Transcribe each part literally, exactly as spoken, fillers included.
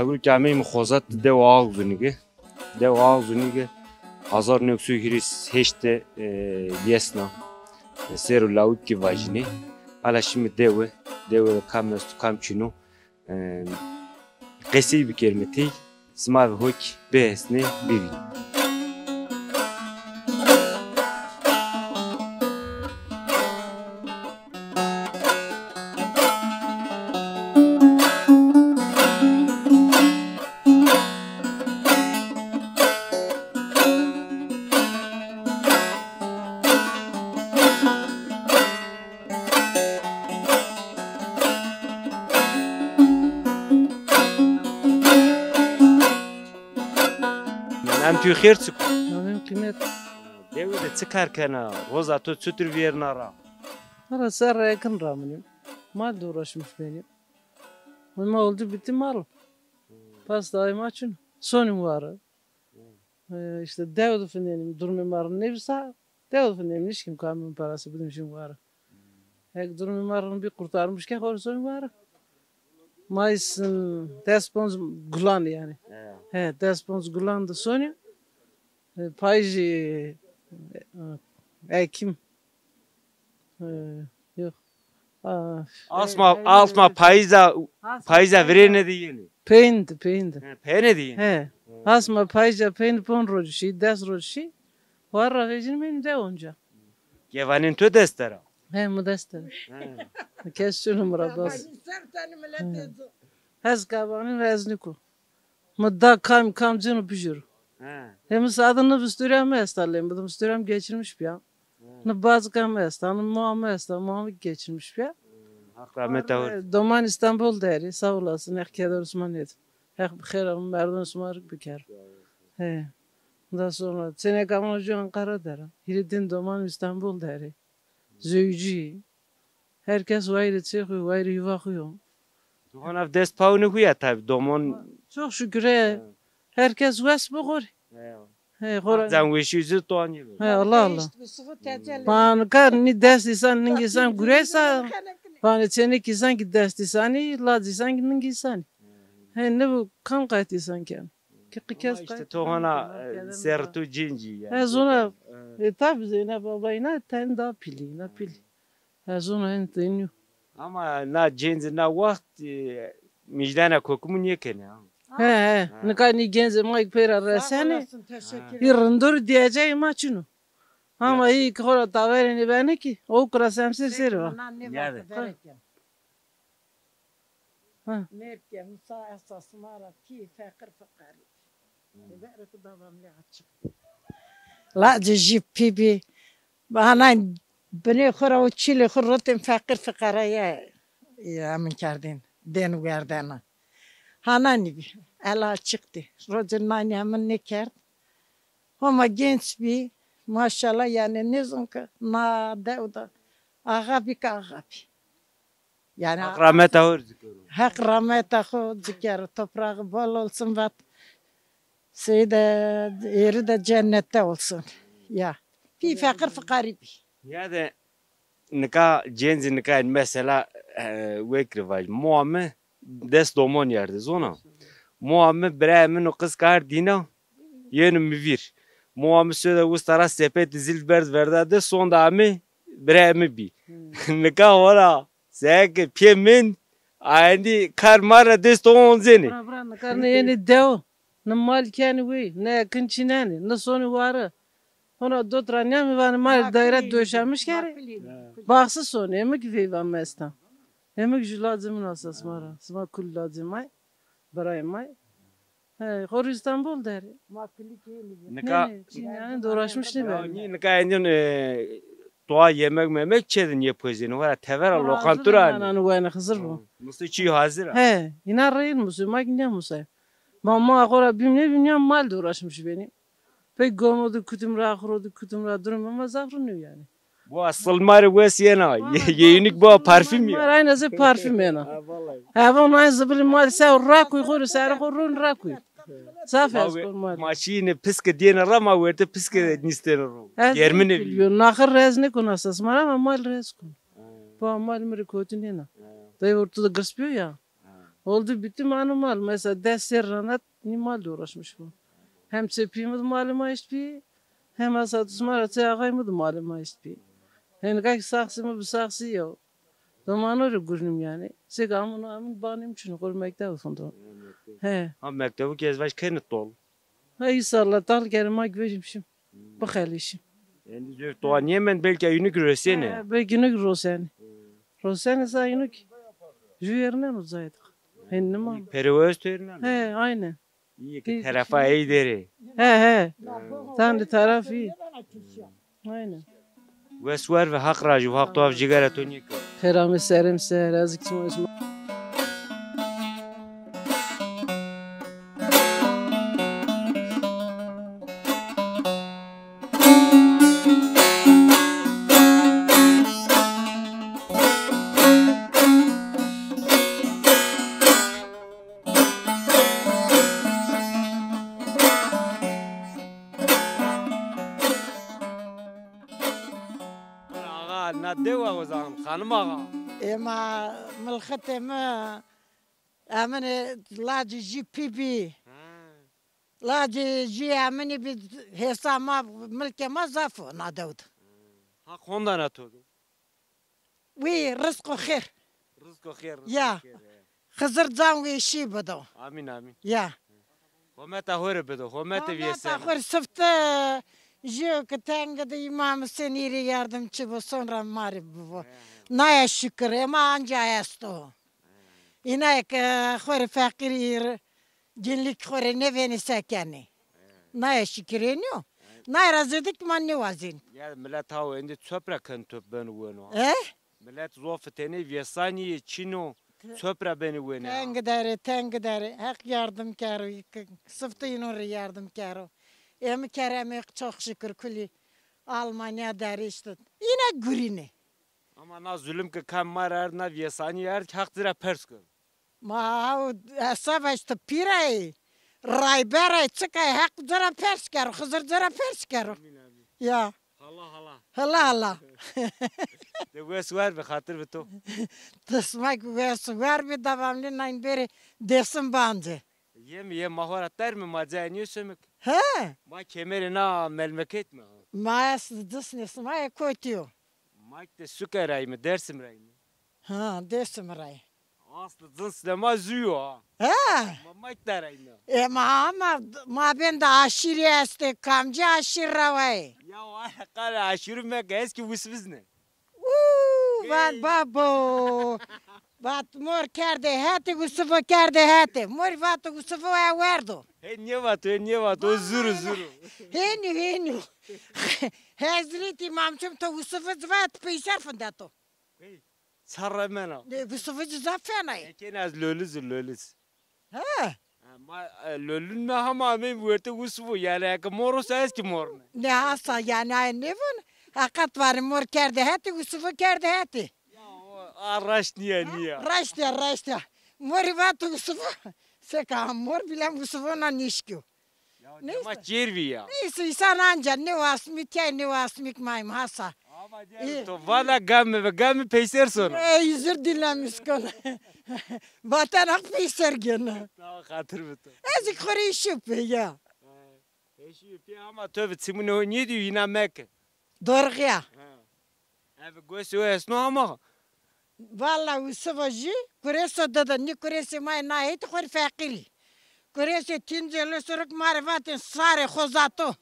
Ewro ke ameyîme Xozat de dewa Axzunîge. Dewa Axzunîge hezar new sey hîris heşt de, e, yesna. E, sero lawik kî vajînê. Hala şîme dewe. Dewe de kam esto, kam çin o. E, qesey bikerîme tey. Sima ve hok bihesnê, bivînê. Namê to xêr çik o? Namê mi Qîmet. Dewe de çi kar kena? Roza to çitur vêrna ra? Valla serra ekin ramînî. Mal de uğraşmış benî. Ama oldu bitti mal. Pasta ay ma çin. Sonî ware. E, işte dew de finenîm, durumê ma rind nêbisa, dew de finenîm, nişkîm kamyon parası bidim şîm ware. Hek durumê ma rind bî, kurtarmış ke, xo rê sonî ware. Mayıs'ın des ponc gulan yani. He. He, des ponc gulan de sonî. E, payîzî, e, Ekim. E, yok. Aa, asma, e, e, asma payîza, payîza virêne de yenê. Peyîn de, peyîn de. He, peyîne de yenê. He. Asma payîza peyîn pon roj şî, des roj şî. War ra vejînîme, de onca. Kevanên to dest der a? He, mi dest der. He. Kes çino mi ra bas. Kevanî ser tenî milet êzo. Ez kevanî ez niko. Mi da kam kam cêno bijêro. He. Hemi saete nê vistorîya mi esta lê mi de, vistorîya mi geçirmiş bîya. He. Nê bazika mi esta, nê moa mi esta, moa mi geçirmiş bîya. He, Haq rahmeta hor. Doman İstanbul der ê, sağ olasın, Heq keder Osman nêdo. Heq bi xêr merdim sima rik biker. He. Ondan sonra çêneka mi jû Ankara der a. Hîrê din doman İstanbul der ê. Zewcî. Herkes wayirê çê xo, wayirê yuva xo yo. Doman ev dest pawinê xo ya tabî, doman. Çok şükür, he. He. Herkes wes bi xo rê. He. He, xo ra. Can weşî zî toanî bi. He, Allah Allah. Vanê kar nî dest îsan, ning îsan gureysa. Vanê çênekî îsan kî dest îsanî, lac îsan kî ning îsanî. He, nê bu kam qayt îsan ken. Ki qikez. Ama işte to hana, e, ser tu cêncî yani. He, zona, e, tabi Zeynep abla îna ten da pîlî, îna pîlî. He, zona en tenî. Ama na cêncî na waxt, e, mijdana kokumu nêkenê ha. He, he. Ha. Nika nî gencê ma ki pey ra resenê. Sağ olasın, teşekkür ederim. Hî rindor diyeceyê ma çino. Ama hî ki xora taverê nêbenê ki, o kura semsir sêr va. Nêbe. Ha. Mêrke, Musa, esa sima ra pî feqir fiqarî. Verê xo da vamlê açık. Lacê jî pî bî. Ana binê xo ra û çîlê xo rotên feqir fiqara ya, ya emin kerdên. Dên werdena. Hananî bî. Ela açıktî. Rocê nanî emin nêkerd. Homa genç bî. Maşallah, yani nêzon ke na dew de axa bî ke axa bî. Yani Haq rahmeta xo rê zikero. Heq rahmeta xo zikero. Toprağı bol olsun vat. Seyî de, êrî de cennette olsun. Ya. Pî feqir fiqarî bî. Ya de nika cêncî nika mesela, e, wekirî vaj. Moa mi des domon yerde zona. Moa mi birayê min û qizka her dîna yeno mi vîr. Moa mi soda wista ra sepetî zîl berd verda de sonda amê birayê mi bî. Nika wala Seke pê min, a endî kar mar ra dest oncenê. Bira, bira, nika nê yenê dew, nê mal kenê wey, nê ekin çînenê, nê sonê ware. Hona dot ra nîyamê vanê ma rê daîre döşemiş kerê. Baxsî sonê, emi ki veyva mi esta. Emi ki jû lacê min esta sima ra. Sima kul lacê ma yê, birayê ma yê. He, xo rê İstanbul der ê. Ma kilik hênî bi. Nika nê, nê, çî, yani dolaşmış nêbeno. Ya, nî nika endîn, e, toa yemek memek çê de nêpozênî, wera tevera lokantura. Nane wene Xizir bo. Musê çî hazir a. He, îna reyên musê, ma ki nêmusay. Ma, ma xo ra bîm nêbîm ya mal de uğraşmış benî. Pey gomo de kutim ra, xuro de kutim ra, durum ma zaf rind o yani. Bu asıl ma rê wes yena. Ye-, yeynik bu parfüm ya. Ma rê aynı zê parfüm yena. Ha, vallahi. Evo nay zibilî ma rê se rakuy xo rê, serê xo rûn rakuy. Zaf ez kon ma rê. Ma şîyêne piske dêne ra, ma werte piske nîstêne ro. Germine bîyo. Naxir rez nêkon esas ma rê ama mal rez kon. Ha. Bu mal mi rê kotî nêna. Ha. Dayı ortada girs bîyo ya. Ha. Oldu bitti manu mal. Mesela des serranat ni mal de uğraşmış bu. Hem çepî mi de malê ma eşt bî, hem Esad Osman ra çê axay mi de malê ma eşt bî. Hem nika ki saxsî mi bi saxsî yew. Domano rê gurnim yani. Sek amino amin banim çin xor mekteb fundo. He. Ha, mektebu ki ez vaj kenê tol. Ha, inşallah tal kere ma ki vejim şim. Bixelîşim. Endî zor toa nîyemend, belkî yunuk rosenê. Ha, belkî yunuk rosenê. Rosenê sa yunuk. Ju yerine uzaydık. Hen nima. Perewez to yerine. He, aynen. İyi ki terefa ey derê. He, he. Tam di tarafî. Aynen. Wes wer ve, Haq rajî, Haq toaf cigera to nêko. Xêr ame serê mi ser, ez ki çima. Axa, na dewa o zaman, xanim axa. Ema milxitê mi, emini lacê jî pî bî. Ha. Lacê jî emini bî, hêsa ma, milkê ma zaf o na dew de. Haq honda na to do. Wî rizqo xêr. Rizqo xêr, rizqo xêr, e. Xizir can wî şî bido. Amîn, amîn. Ya. Hometa xo rê bido, hometa vîyeseno. Hometa xo rê sifte, jîyo ki tenge de Îmam Husên îrê yardimçî bo, sonra ma rê bibo. He, he. Naya şikir, ema anca esto. He. Îna ke xo rê feqîrî, cinlîk xo rê nêvênî se kenî. Naya şikirênîyo. Naya ra zêdik ma nêwazên. Ya milet ha o endî çöp ra ken top ben weno. E? Milet zof tenê vêsanî yê çin o, çöp ra benî wenê. Teng derê, teng derê. Heq yardim kero, sifte înon rê yardim kero. Ê mi keremê, çok şükür, kulî Almanya derê işte. Îne gurînê. Ama na zulüm ke kam ma ra erd, na vêsanî erd, Heq ci ra pers kero. Ma haw hesab eşti pîrayî, rayberayî, çikayî, Heq ci ra pers kero, Xizir ci ra pers kero. Amîn, amîn. Ya. Hala, hala. Hala, hala. De wes wer bi, xatir bi to. Dismak wes wer bi, devamlı nayn beri Dêsim bence. Yem, yem, ma xora termi, ma cayê nîyo semik. He. Ma kemerê na melmeket mi. Ma es disnê sima ye kotî yo. Mak de suke ray mi, Dersim ray mi? Ha, Dêsim ray. Aslı cins de ma zû yo ha. He. Ma mak de ray mi? E, ma, ama ma ben de aşîrî estê, kamcî aşîr ra wayê? Ya, o qale aşîrî meke, ez ki Wusivizne. Uuu, van babo. Vat mor kerdê hetê, Wusifo kerdê hetê. Mor vat Wusifo e werdo. He, nêvato, he, nêvato, o zûr o, zûr o. Hênî, hênî. Hezretî Mamçim to Wusifo ci vat peyser findeto. Hey, ça remena. Ne, Wusifo ci zaf fena yê. Eke ez loliz, loliz. He. Ha, ma, e, lolun me hama ameyî wertê Wusifo. Yanî eke mor o se ez ki mor ne. Ne hasa yanî ay nêvon. Heqet vanê mor kerdê hetê, Wusifo kerdê hetê. Ya o, a raşt nîya, nîya. Raşt ya, raşt ya. Morî vat Wusifo. Seka mor bîlem Wusifo na nêşkîyo. Ya, neyse. Dema çêr vî ya. Neyse, însan anca nêwasmî, tîya nêwasmî ki mayim hasa. Ama diye to vana gamî ve gamî peyser sona. Ey, zir dinlemiş kon. Vatan Hak peyser gene. Tamam, xatir bi to. Ez ki xo rê şiyo pê ya. He, şiyo pê ama to bi çimûnê ho nêdîyo, îna meke. Dorxiya. Ha. Eve gosê o esno ama. Valla Wusifo jî kurêso dida, nî kurêsê ma yê na hetî xo rê feqîrî. Kurêsê Tîncê Lesorok ma rê vatên sarê xozato.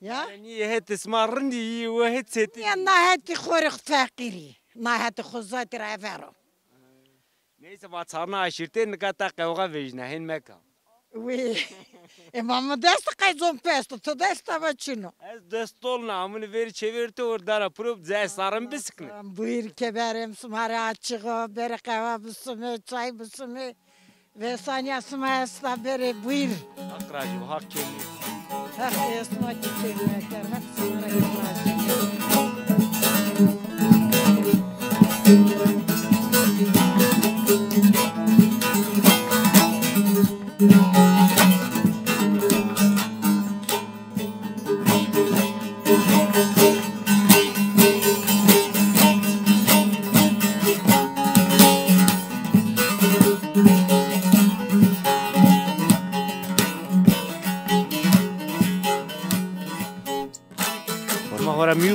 Ya? Yanî nî hetê sima rindî yî, o het çetî. Ya na hetî xo rê feqîrî. Na hetî xozatî ra evero. Neyse, ma çarna aşîrtê, nika ta qewxa vejîna, hên meka. Wî. E, ma mi dest qey zon pesto, to dest ama çin o. Ez dest tolna, amini verî çeverî to, or dara piro, cayê sarin bisikne. Buyur, kemerê mi sima rê açık o, berê qehwa bisumê, çay bisumê. Vêsanîya sima esta, berê buyur. Haq rajî bo, Haq kemî. Haq ê sima kî kemî ker, Haq sima ra kî rajî.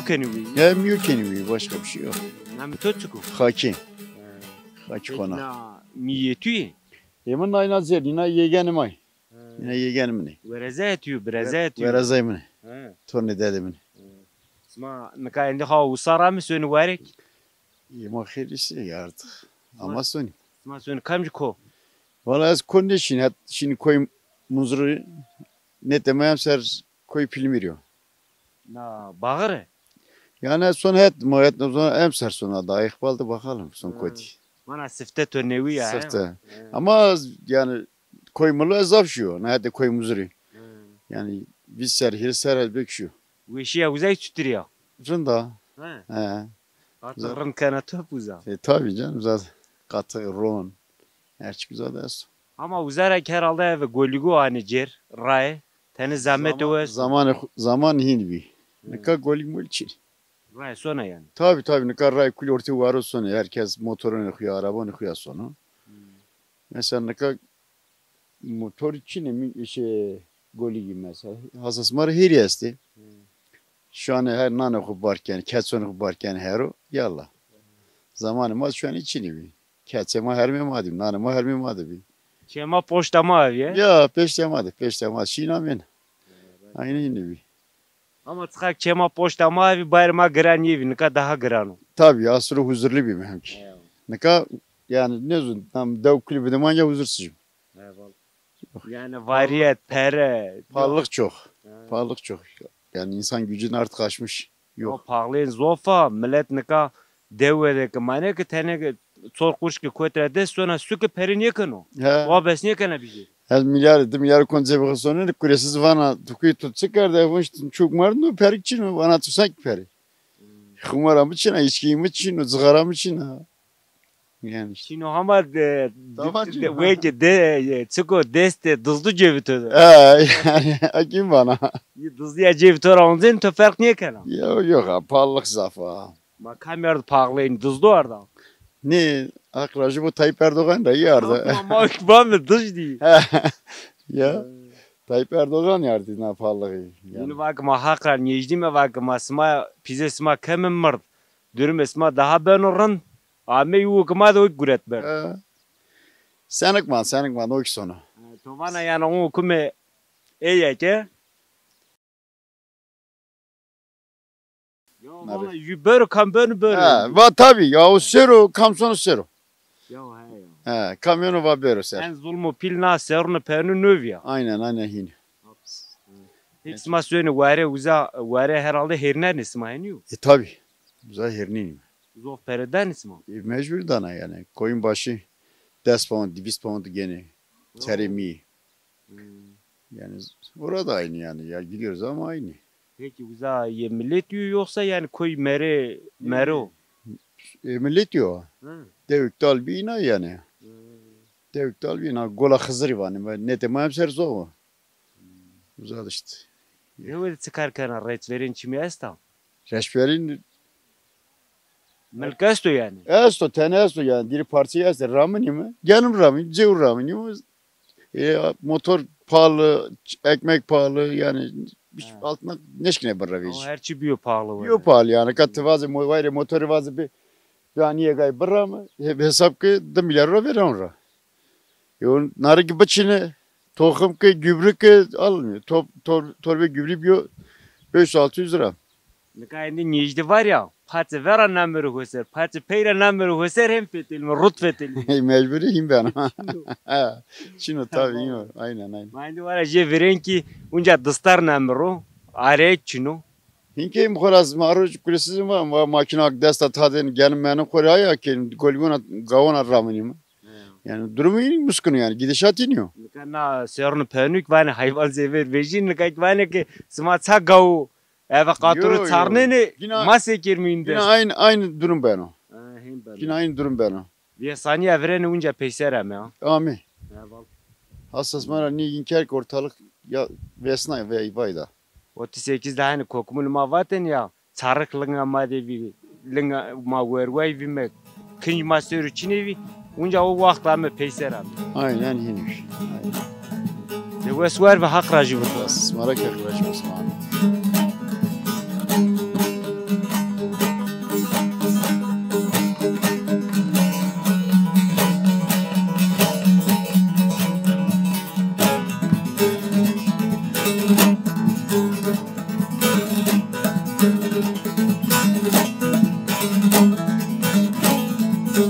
kenî wî. Ya mîyo kenî wî, başka bir şey yok. Namê to çik o? Xakî. He. Xakî xona. Na mîyê tu yê? Ê min nayna zêr, nîna yegenê ma yê. He. Nîna yegenê min ê. Werezayê tu yo, birezayê tu yo? Werezayê min ê. He. Tornê dedê min ê. He. Sima nika endî ha usa ra mi sonî warek? Ê ma xêr îşte ya artık. Ama sonî. Sima sonî kamcî ko? Valla ez ko nêşîn, het şînî koyê Munzurî, nê temay emser koyê Pilmîrî yo. Na baxir e? Yani son het, ma het o zaman emser sona da, iqbal de bakalım son kotî. Vana sifte to newî ya, he? Sifte. He. Ama yani koyê Milo ez zaf şîyo, na hetê koyê Munzurî. He. Yani vîst ser, hîris ser ez belkî şîyo. Weşîya uzay çutir ya? Rind a. He. He. Artık rind kena top uza. E, tabii canım, zaten katı, ron. Her çik uza da esto. Ama uza ra ki herhalde eve goligu anê cêr, raye. Tenê zahmet o esto. Zaman, zaman hîn bî. Nika golig molig çin. Raye sona yani. Tabii, tabii, nika raye kulî ortê waro sona. Herkes motoronê xo ya, arabanê xo ya sona. Mesela nika motor çin ê, mi-, şey, goligî mesela. Hasas ma rê hêrî estê. Şu an her nanê xo bar kenê, keçonê xo bar kenê hero, yallah. Zamanê ma şu an çinî bî. Keçê ma hermê ma de bî, nanê ma hermê ma de bî. Çê ma poşta ma evî ye? Ya, peştê ma de, peştê ma şîna mên. Aynî hînî bî. Ama çiqa çê ma poşta ma evî, bayr ma giran nêvî, nika daha giran o. Tabii, asro huzurlu bî hem ki. Eyvallah. Nika yani ne zun, tam dew kulî bidiman ya huzur sijim. Eyvallah. Yani variyet, pere. Pahalılık çok. Ha. Pahalılık çok. Yani insan gücünü artık aşmış. Yok. Ya pahalıyên zof a, millet nika dewe de ki mane ki tenê ki çor quş ki kot ra dest sona su ki pere nêkeno. He. Wa bes nêkena bijê. Ez milyar, di milyar kon cebê xo sonenê, kuresiz vana, tu kuy tu çi kerde, vunş çuk merd no, perik çin o, vana tu sanki peri. Xumara mi çin a, içkî mi çin o, cixara mi çin a. Yani işte. Çino hama de, de, weke de, e, çiko destê dizdu cebê to de. E, yani, a kim vana? Yi dizdiya cebê to ra onzên to ferq nêkena. Yo, yok ha, pahalılık zaf a. Ma kam erd paxleyni, dizdu arda? Nê, haq ra jû bo Tayyip Erdoğan ra yi arda. Ma, ma, ma mi dij dî. Ya. Tayyip Erdoğan yardî na pahalılığı. Yani. Yine vak ma haq ra nêjdî me, vak ma sima, pîzê sima kemi mird. Durumê sima daha beno rind. Amey û hukuma de o guret ber. E, senik man, senik man, o ki sona. E, to vana yani o hukume ê yeke. Ya vana jü bero kam beno bero. Ha, va tabii ya, o sero, kam sono sero. Ya he ya. Ha, kam yeno va bero ser. En zulmû pîl na serûnê penû nêvîya. Aynen, aynen hînî. Peki sima sonê ware uza, ware herhalde hêrnenê sima henî yo? E tabii. Uza hêrnenî. Zof pere danê sima? E, mecbur dana yani. Koyun başı des pound, vîst pound gene. Terê mi. Hmm. Yani orada aynı yani. Ya gidiyoruz ama aynı. Peki uza yê miletî yo yoksa yani koy mere, mero? E, miletî yo. Hı. Dewik dal bî îna yani. Hı. Dewik dal bî îna, Gola Xizirî vanê. Netê ma emser zof o. Uza de işte. Dewe de çi kar kena, reçberên çimî esta? Reçberên milk esto yani? Esto, tene esto yani. Diri parçayı esto. Raminî mi? Genim raminî, cewr raminî mi? E, motor pahalı, ekmek pahalı yani. Altına neşkine birra vejî. Ama her çi biyo pahalı. Biyo pahalı yani. Ka ti vazê mo-, wayre motorî vazê bi, bi anîye gay birra mi? He-, hesap ki di milyar ra veren ra. Yo, narî ki biçine, toxum ki, gübre ki alınmıyor. Top, tor-, torbe gübre biyo beş yüz altı yüz lira. Nika êndî nêjdî var ya, paçê vera namero ho ser, paçê pey ra namero ho ser hem fetelîme, rut fetelîme. Mecburî hîn bena. Çin o tabii, hîn o. Aynen, aynen. Ma êndî vara jê virên ki unca distar namero, arek çin o. Hinkê mi xo ra ma ro kulesiz ma, ma makîna desta tadên genim menim xo ra ya ki golgona gawona raminîme. Yani durumu iyi muskun yani, gidişat iniyor. Nika na serûnê penû ki vanê hayvan zêver vejîn, nika ki vanê ki sima ça gawo eve qaturu çarnenê, ma se kerîme îndî. Yine aynı, aynı durum beno. Ha, hên beno. Yine aynı durum beno. Vêsanîya virêne unca peyser ame ha. Amî. Eyvallah. Hasas ma ra nî înker ki ortalık ya vesna ve vayda. Otuz sekiz de hanî kokmulî ma vatên ya. Çarix linga ma de vî, linga ma werway vî me, kinc ma ser o çinê vî, unca o waxt ame peyser ame. Aynen hînî. Aynen. De wes war ve, Haq rajî bo. Sima ra ki Haq rajî bo, sima. Aydara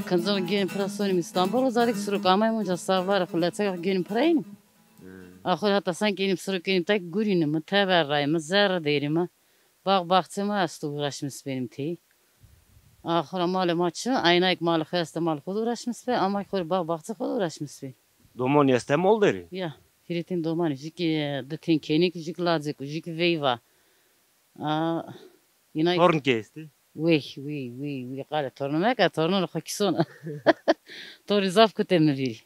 kincin gênim pira sonîm Îstanbul, zadik suruk amayım onca savlar xulete gênim pira yînim. Axur hata sen gênim suruk gênim tek gurînim, teber rayım, zerre dêrim. Bağ bahçe ma esto uğraşmış benim tey. Axura malê ma çi, aynayk malê xo este malê xo de uğraşmış be, ama xo rê bağ bahçe xo de uğraşmış be. Domonî este mol derî? Ya, hîrêtên domanî, jikî di tên kênîk, jik lacek, jik veyva. A, inay Torn kî estî? Wey, wey, wey, wey, qale tornê meke, tornunê xo kî sona. To rê zaf kutê mi vîrî.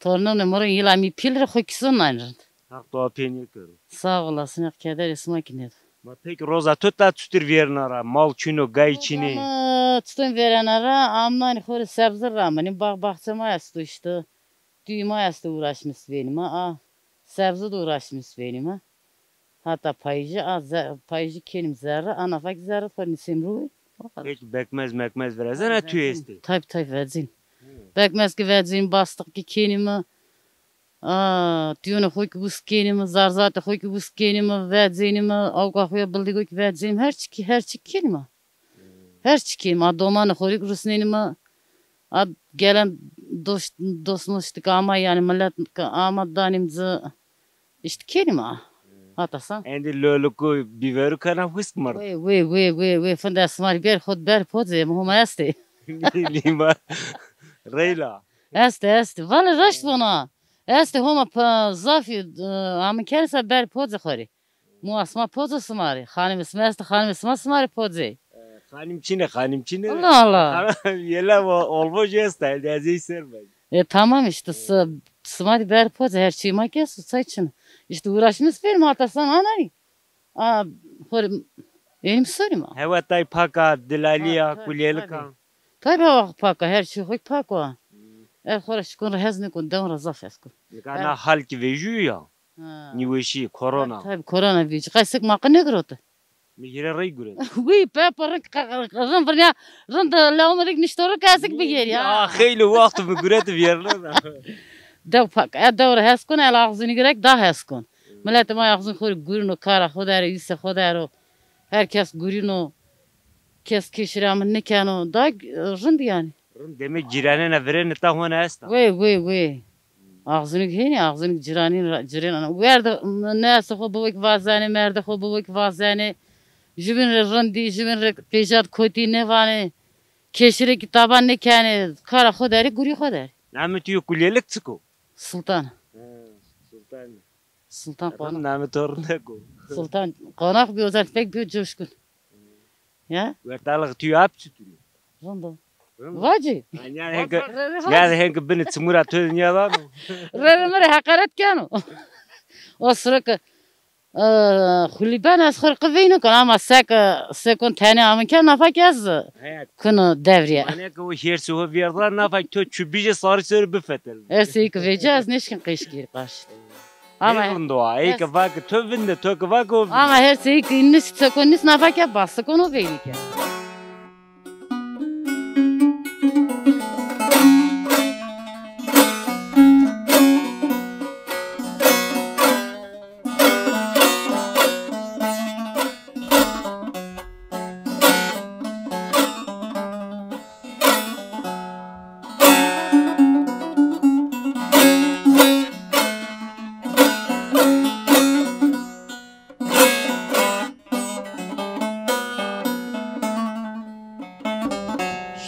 Tornunê mi rê yila mî pîl rê xo kî son nayn rind. Heq to pê nêkero. Sağ olasın, Heq kederê sima kî nêdo. Ma peki roza to ta çutir vêrena ra? Mal çin o, gay çin ê? Ama çutir vêrena ra, amnanî xo rê sebze ramanî, bağ bahçe ma esto işte. Tüyü ma esto uğraşmış benîme, a sebze de uğraşmış benîme. Hata payıjı, a ze-, payıjı kênim zerre, a nafa kî zerre xo nisêm rû. O kadar. Peki bekmez mekmez virezena tüyü estî? Tabii, tabii, vecîn. Bekmez kî vecîn, bastık kî kênîme. A, tüyonê xo kî wis kênîme, zarzatê xo kî wis kênîme, vecênîme, awka xo ya bildigo kî vecênîme, her çi kî, her çi kênîme. Her çi kênîme, a domanê xo rê kî rusnênîme, a gelen dost, dost most kî ama, yanî millet kî ama danîm ci, îşte kênîme a. Hata sa. Endî loluk û bîverû kena husk mird. Wê, wê, wê, wê, wê, finde sima rê bêr xo ber pocê, mi Homa estê. Lîma, reyla. Estê, estê. Vale raşt vona. Estê Homa pa-, zafî, e, amin kenê se ber pocê xo rê. Mu asma poco sima rê. Xanimê sima estê, xanimê sima sima rê pocê. E, xanim çin ê, xanim çin ê. Allah Allah. Yela olmoj esta, ez ey ser ben. E, tamam işte, s-, sima rê ber pocê, her çî ma kes, say çin. İşte uğraşmış benim, hata san anarî. A, xo rê, elim sorî ma. Hewa tay paka, dilalîya, kulêlika. Tabii, hewa pak a, her çî xo pak a. E, xo ra şikon ra hez nêkon, dewan ra zaf hes kon. Nika na hal kî vejîyo ya. Ha. Nîweşî, korona. Tabii, korona vejî. Qey sik ma qe nêgirote. Mi hîre rey guret. Wî, pepa rik, rind virnîya, rind lewme rik nişto rik, ez zik bigêrî, ya. Ya, xeylê waxt mi guret vîyerno ra. Dew pak, e, dew ra hes kon, el axzunî girek da hes kon. Miletê ma axzun xo rê gurîno, kara xo der o, îsê xo der o. Her kes gurîno, kes kêşî ra min nêkeno. Da, e, rind yanî. Rind, demek cîranena virêne ta hona esta. Wê, wê, wê. Axzunîk hênî, axzunîk cîranîn ra, cirên ana. Werde, nêse xo bibo kî vazenê, merde xo bibo kî vazenê. Jübîn rê rindî, jübîn rê qîjat kotî nêvanê. Kêşî rê kî taban nêkenê. Kara xo derî, gurî xo derî. Namê tu yo kulêlik çik o? Sultan. Ha, Sultan. Sultan Qonax. Namê to rindek o. Sultan Qonax bîyo, zer pek bîyo coşkun. Ya? Wertalix tu ap çitur o? Rind o. Rind o. Vacî. Ha, yanî henke, yanî henke binê çimû ra to nîyadano. Rê rê mi rê heqaret keno. O siro ke, e, xulî ben ez xo rê qe veyno kon, ama seke, sekon tenê amin ke nafa ke ez kuno devrîye. Mane ke o hêrsê ho vêrda, nafa ke to çu bijê sarî ser bifetel. Her sey ke vêca ez nêşkin qeşkîr qarşî. Ama rind o, ey ke vake to vinde, to ke vake o vinde. Ama her sey ke nîs, seko nîs nafa ke bas, seko no veyni ke.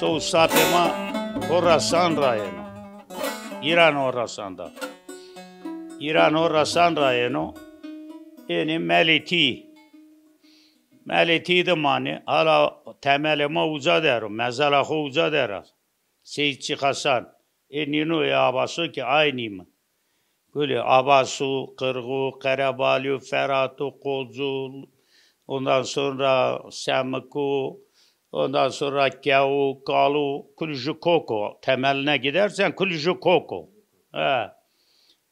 Sow sapê ma Horasan ra yeno. Îran Horasan da. Îran Horasan ra yeno. Ênê Melê Tî. Melê Tî de manê. Hala temelê ma uca der o. Mezela xo uca der a. Seyîd Çîxasan, ê nîno ê Abaso kî aynî mi. Gulê Abaso, Qirxo, Qerebalîyo, Ferato, Qoco, ondan sonra Semiko, ondan sonra Kewo, Kalo, kul ju kok o. Temeline gidersen kul ju kok o. He.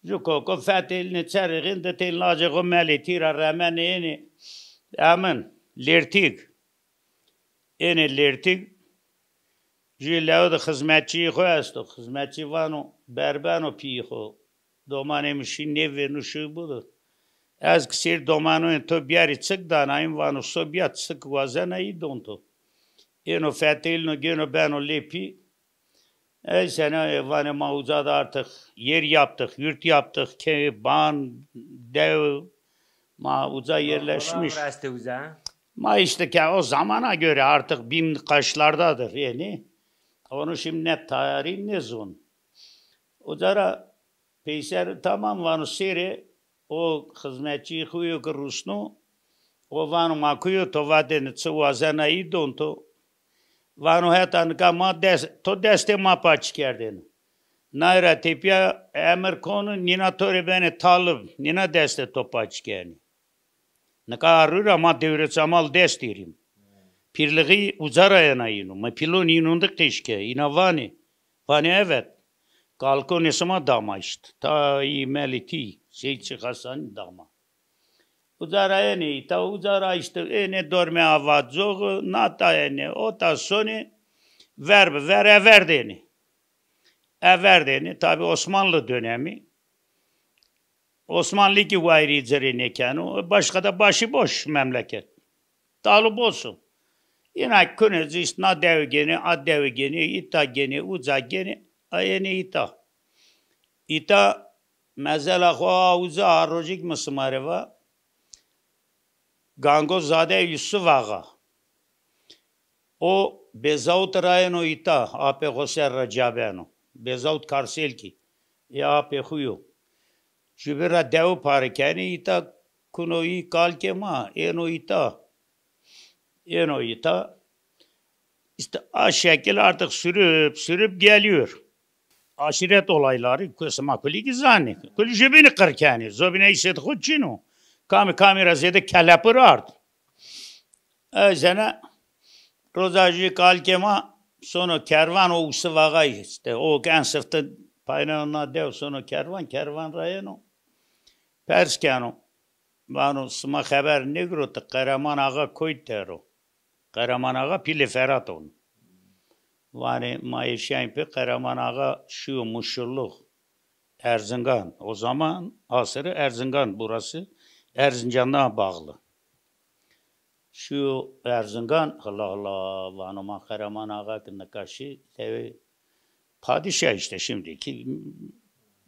Ju kok o, fetelînê çerixîn, di tên lacê xo Melê Tî ra remenê ênê. Emin, Lêrtîg. Ênê Lêrtîg. Jû lewe de xizmetçîyê xo esto. Xizmetçî vano, berbeno pîyê xo. Domanê mi şî nêvêrnû şî bido. Ez ki sêr domanoyên to biyarî çik danayîm, vano so biya çik wazena î don to. Êno fetelîno gêno beno lê pî. Ey sene vanê ma uca de artık yer yaptık, yurt yaptık, kê, ban, dew, ma uca yerleşmiş. Baba rastê uca? Ma işte ke o zamana göre artık bin kaçlardadır yani. Onu şimdi ne tarih ne zon. Uca ra peyser tamam vano sêrê o xizmetçî xo yo ki rusno, o vano ma kuyo to vatêne çi wazena î don to. Vano heta nika ma dest, to destê ma paç kerdêne. Nay ra tepîya emir kono, nîna to rê benê talib, nîna destê to paç kenê. Nika arrû ra ma dewrê çamal dest dêrîm. Pîrlixî uca ra yena yînû. Mi pîlon yînûn de qeş ke. Îna vanê. Vanê evet. Kalkonê sima dama îşte. Ta î melî tî. Sey çi xesanî dama. Uca ra enê îta, uca ra îşte enê dormê ava coxi, nata enê, ota sonê, ver bi ver everdênê. Everdênê. Tabi Osmanlı dönemi. Osmanlı ki wayirî ci rê nêkeno, başka da başî boş memleket. Talib olsun. Yine kunê ci îşte na dewi gênê, a dewi gênê, îta gênê, uca gênê, a yenê îta. Îta mezela xo a uca a rojik mi sima rê va. Gango Zade Yusuf Axa. O Bezawut ra yeno îta, apê xo ser ra ca beno. Bezawut Karselkî, ê apê xo yo. Jubî ra dewi pare kenê, îta kuno î kalkê ma, êno îta. Êno îta. İşte a şekil artık sürüp sürüp geliyor. Aşiret olayları, ku-, sima kulî kî zanê. Kulî jubînî qir kenê. Zobîna îsê de xo çin o. Kamî kamî ra zêde kelepir ard. Ey sene roza jû kalkê ma sono kervan o Usif Axayî îşte. O ki en sifte payna na dew sono kervan, kervan ra yeno. Pers keno. Vano sima xeber nêgirotî, Qereman Axa koy der o. Qereman Axa pîlê Ferat on. Vanê ma eşyayîn pê Qereman Axa şîyo Muşulluq, Erzingan. O zaman asırı Erzingan, burası Erzincan'a bağlı. Şîyo Erzingan, Allah Allah, vano ma Qereman Axa ki nika şî, lewê padişah işte şimdiki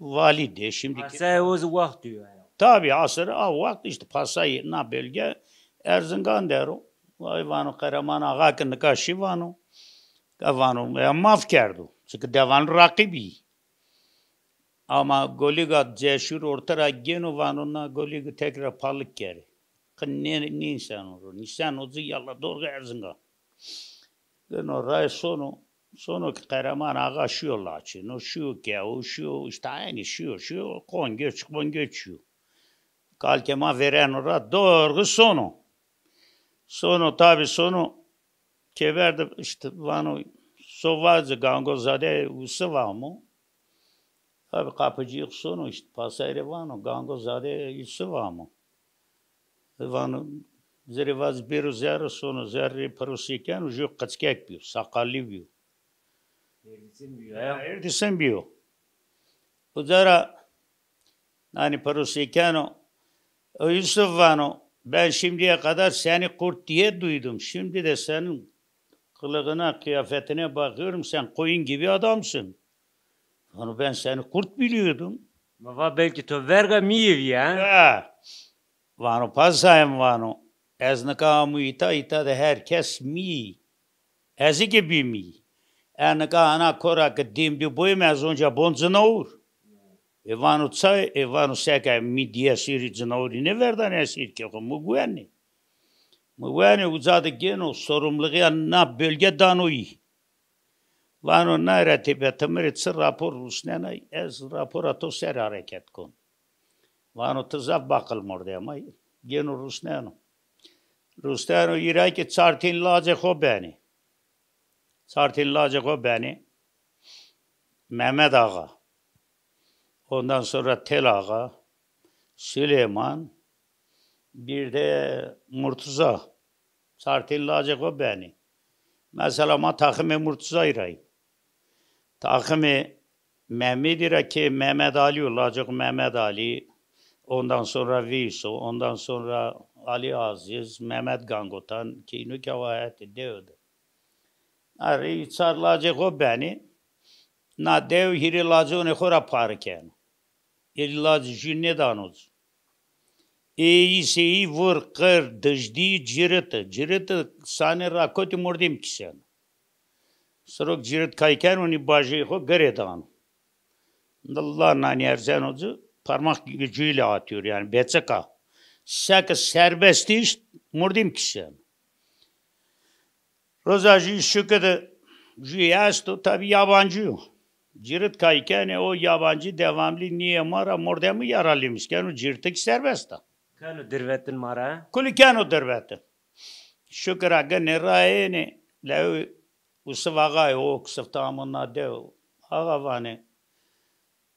vali de, şimdiki. Pasayê o zî wext diyor yani. Tabi asır a wext işte pasayê na bölge Erzingan der o. Vay vano Qereman Axa ki nika şî vano. Ka vano ya maf kerdo. Çünkü devan rakibî. Ama Goliga ceşur orta ra gêno vano na Goliga tekrar palık kerê. Qin nê, nîseno ro. Nîseno ci yalla dorga Erzingan. Gino ray sono, sono ki Qereman Axa şîyo Laçîn, o şîyo Kewo, şîyo işte aynı şîyo, şîyo, kon göç, kon göç şîyo. Kalkê ma vêreno ra dorgi sono. Sono, tabi sono, kêber de işte vano, so vaze Gango Zade Yusuf amo. Tabi kapıcıyık sono işte, pasayre vano, Gango Zade Yusuf amo. Vano, zirê vaz bêro zerre, sono zerrê pirosî keno, jû qiçkek bîyo, saqalî bîyo. Hêrdîsin bîyo, ya. Hêrdîsin bîyo. Uca ra nanî pirosî keno. O Yusuf vano, ben şimdiye kadar seni kurt diye duydum. Şimdi de senin kılığına, kıyafetine bakıyorum, sen koyun gibi adamsın. Vano ben seni kurt biliyordum. Ma va belkî to verga mîyê vî ya. Ha. Vano pasayê mi vano. Ez nika amû îta, îta de her kes mî. Ez ki bî mî. E nika ana kora ki dîm bî boyê mi ez onca bon cinawur. E vano çay, e vano seke mî diye sîrî cinawurî nêverdanê esîr ke xo mi guwenê. Mi guwenê uca de gêno sorumluluğîya na bölge dano yî. Vano nay ra têpe ti mi rê çi rapor rusnenay, ez rapora to ser hareket kon. Vano ti zaf baqil mordem ay. Gêno rusneno. Rusneno, îra ki çar tîn lacê xo benê. Çar tîn lacê xo benê. Mehmet Axa. Ondan sonra Tel Axa, Süleyman, bir de Murtuza. Çar tîn lacê xo benê. Mesela ma taximê Murtuzayî ra yî. Taximê Mehmedî ra ki Mehmed Alî yo, lacê xo Mehmed Alî, ondan sonra Veyso, ondan sonra Alî Azîz, Mehmed Gangotan, ki îno ki awa hetê dewe de. Na rê çar lacê xo benê. Na dew hîrê laconê xo ra pare keno. Ê lacî jû nêdano ci. Ê îsê î vur qir, dijdî, ciriti. Ciriti sanê rakotî mordem kîseno. Sirok cirit kay keno, nî bajeyê xo girê dano. Dilla nanî erzeno ci, parmak gücüyle atıyor yani, beçika. Seke serbest îşt, mordem kîseno. Roza jû şuke de jû esto, tabî yabancî yo. Cirit kay kenê, o yabancî devamlî nîyê ma ra, mordemî yaralîmiş keno, cirtik serbest a. Keno dirvetin ma ra? Kulî keno dirvetin. Şuke ra ginê ra ênê, lewê Usif Axayê, o ki sifte amo na dew. Axa vanê,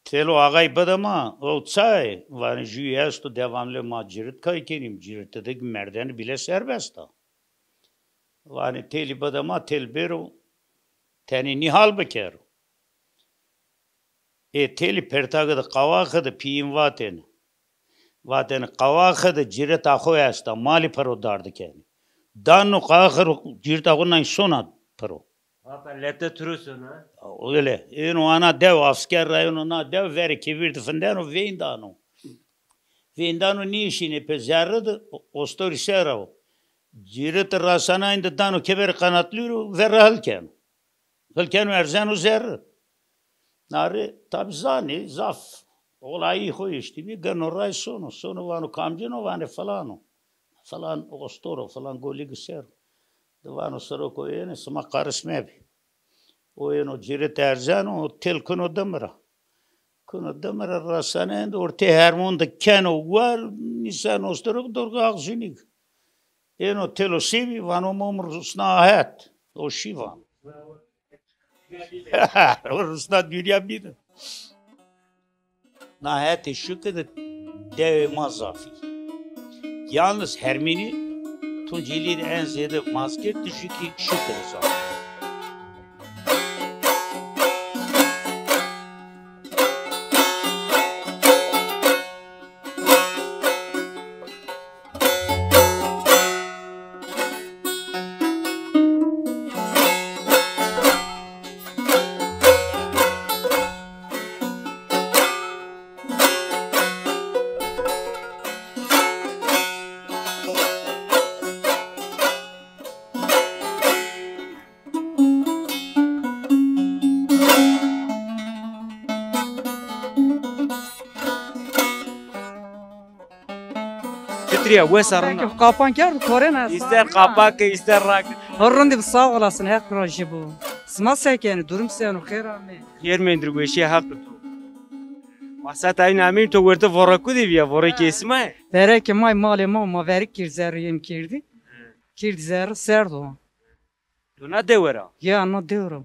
têlo axayî bide ma, o çayê? Vanê jû esto, devamlî ma cirit kay kenîm, ciriti de ki merdeni bîle serbest a. Vanê têlî bide ma, têl bêro, tenê nîhal bikero. Ê têlî pertake de qawaxe de pîyîn vatêne. Vatêne qawaxe de cirita xo esta, malî piro dardi kenê. Dano qawaxe ro, cirita xo nay sona piro. Hata lete tiro sona? Öyle. Êno ana dew, asker ra êno na dew, verê kevîr de findeno, veyndano. Veyndano nêşînê pê zerre de, ostorî ser ra o. Ciriti rasanayîn de dano keberê qanatlî ro, verre hil keno. Hil keno erzeno zerre. Na rê tabî zanê, zaf olayî xo eştîbî, gino ray sono. Sono vano kamcîn o, vanê filan o. Filan ostor o, filan golî ser o. De vano siroko ênê, sima qaris mebê. O êno cirit erzeno, o têl kuno dimi ra. Kuno dimi ra, rasanê êndî ortê hermon de keno war, nîseno ostorok, dorgo axzunîk. Êno têlo sêbî, vano ma rusna het. O şî vano. O rusna dinya bîne. Na hetê şuke de dewê ma zaf î. Yalnız Hermînî Tuncelî de en zêde mazkerd de jû ki şuke de zaf î. Fitriya, wes a rina? Qapan kerd, korena. Îster qapak, îster rak. Rindî bi, sağ olasın, Heq razî bo. Sima se kenî, durum seno, xêr amê? Xêr mendî, weşîye, Heq to. Ma seta in amîn to werte vorreku de vîya, vorrekê sima ye? Verrekê ma, malê ma, ma verrik kîr zerrî yem kîrdî. Kîrdî zerrî, serd o. To na dewe ra? Ya, na dew ra.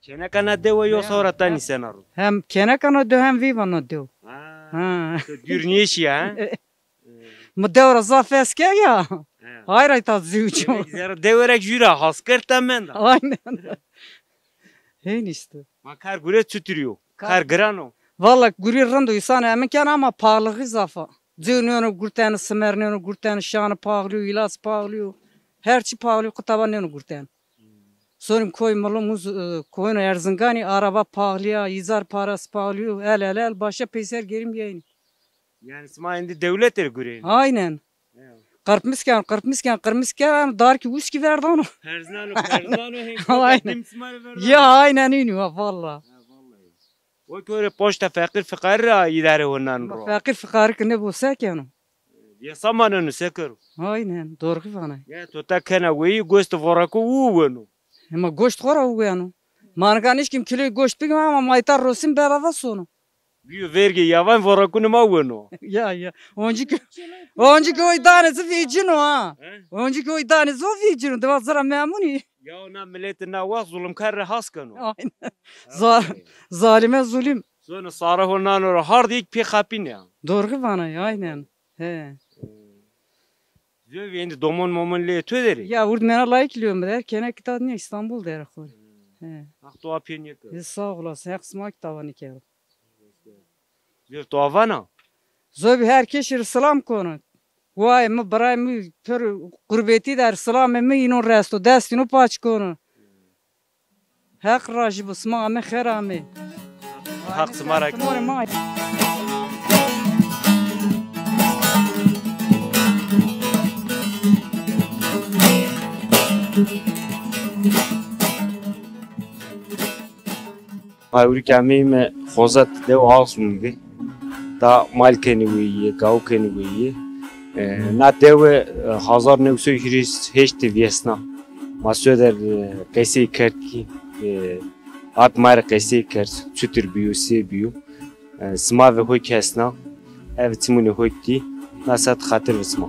Kêneka na dewe yo, sawra ta nîsena ro? Hem kêneka na dew hem veyva na dew. Ha. Ha. To dûr nêşîya, ha? Mi dew ra zaf hes ke ya. Ha. Hayra ta zewco. Zerre dewe ra jû ra has kerd ta menda. Aynen. Hên îşte. Ma kar gure çutir yo? Kar giran o? Valla gurî rind o, îsan emin ken ama paxlixî zaf a. Cêw nêno gurten, simer nêno gurten, şan paxlî yo, îlaç paxlî yo. Her çî paxlî yo, qitaba nêno gurten. Sonîm koy Milumuz, e, koyno Erzinganî, araba paxlî ya, îcar parası paxlî yo, el el el, başa peyser gerîm yeynî. Yanî sima êndî dewlete rê gureyî? Aynen. Ya. Qirpmis ken, qirpmis ken, qirpmis ken, dar ki uskî verdano. Perznano, perznano, hên. Aynen. Dim sima rê verdano. Ya, aynen, înî wa, valla. Ha, vallahi. O ki ore poşta feqîr fiqarî ra îdare honan ro. Feqîr fiqarî ki nêbo se keno? Yesa maneno, se kero? Aynen, dorxî vanay. Ya, to ta kena weyî, goştê vorreko wu weno. Hema goşt xo ra wu weno. Ma nika nişkîm kîloyî goşt bigîm ama ma îta rosim bedava sono. Bîyo vergê yavan vorrekunê ma weno. Ya, ya. Oncî ki, oncî ki oy danê ci vecîno ha. He? Oncî ki oy danê ci o vecîno. Dewa ci ra memnun î. Ya na miletî na wext zulumkar rê has keno. Aynen. Ha, za-, vallahi. Zalime zulüm. Sono sare ho nano ro hard, yek pê xapîne ya. Dorxî vanay, aynen. He. Zovî êndî domon momon lê to der ê? Ya, wurdmena layik lîyo mi der, kêna kî ta nîya, Îstanbul der xo rê. He. Heq dua pê nêkero. Ê, sağ olasın, Heq sima kî tawa nêkero. Zovî dua vana? Zovî her kesî rê silam kono. Wayê mi, birayê mi, pir gurbetî der, silamê mi înon resto, dest înon paç kono. Heq rajî bo, sima ame xêr amê. Heq sima ra. Hewrîk ameyîme xozet dew Axsum bi. Da mal kenî weyîye, gaw kenî weyîye. E, na dewe, e, hezar new sey hîris heşt de vîyesna. Ma soder, e, qesey kerd kî, e, ard ma rê qesey kerd, çutir bîyo, se bîyo. E, sima ve hoy kesna, ev çimunê hoy dî, na set xatir ve sima.